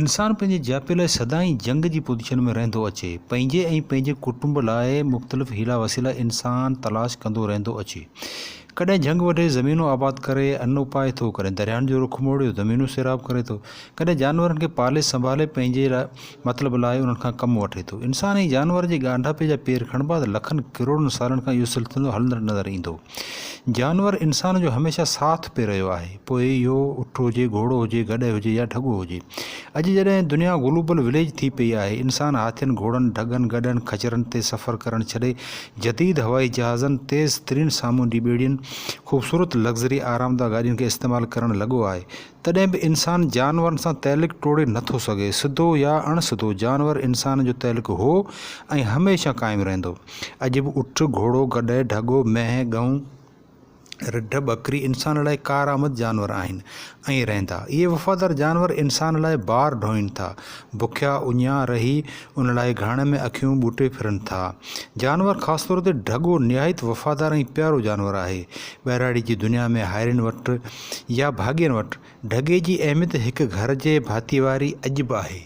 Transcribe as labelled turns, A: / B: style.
A: انسان پنهنجي جياپي لاء سدائين جنگ جي پوزيشن ۾ رهندو اچي. پنهنجي ۽ پنهنجي ڪٽنب لاء مختلف حيلا وسيلا انسان تلاش ڪندو رهندو اچي. ڪڏهن جهنگ وڍي زمينون آباد ڪري ان اپائي ٿو، ڪڏهن درياهن جو رخ موڙيو زمينون سيراب ڪري ٿو، ڪڏهن جانورن کي پالي سنڀالي پنهنجي مطلب لاء انهن کان ڪم وٺي ٿو. انسان ۽ جانور جي ڳانڍاپي جا پير کڻبا ته لکن ڪروڙن سالن کان اهو سلسلو هلندڙ نظر ايندو. جانور انسان جو هميشه ساٿ پئي رهيو آهي، پوء اهو اٺ هجي، گهوڙو هجي، گڏهه هجي يا ڍڳو هجي. اڄ جڏهن دنيا گلوبل وليج ٿي پئي آهي، انسان هاٿين، گهوڙن، ڍڳن، گڏهن، خچرن تي سفر ڪرڻ ڇڏي جديد هوائي جهازن، تيز ترين سامونڊي ٻيڙين، خوبصورت لگزري آرامده گاڏين کي استعمال ڪرڻ لڳو آهي، تڏهن به انسان جانورن سان تعلق ٽوڙي نه ٿو سگهي. سڌو يا اڻ سڌو جانور انسان جو تعلق هو ۽ هميشه قائم رهندو. اڄ به اٺ، گهوڙو، گڏهه، ڍڳو، مينهن، ڳئون، رڍ، ٻڪري انسان لاء ڪارآمد جانور آهن ۽ رهندا. اهي وفادار جانور انسان لاء بار ڍوئين ٿا. بکيا، اڃيا رهي ان لاء گهاڻي ۾ اکيون ٻوٽي ڦرن ٿا. جانور خاص طور تي ڍڳو نهايت وفادار ۽ پيارو جانور آهي. ٻهراڙي جي دنيا ۾ هارين وٽ يا ڀاڳين وٽ ڍڳي جي اهميت هڪ گهر جي ڀاتي واري اڄ به آهي.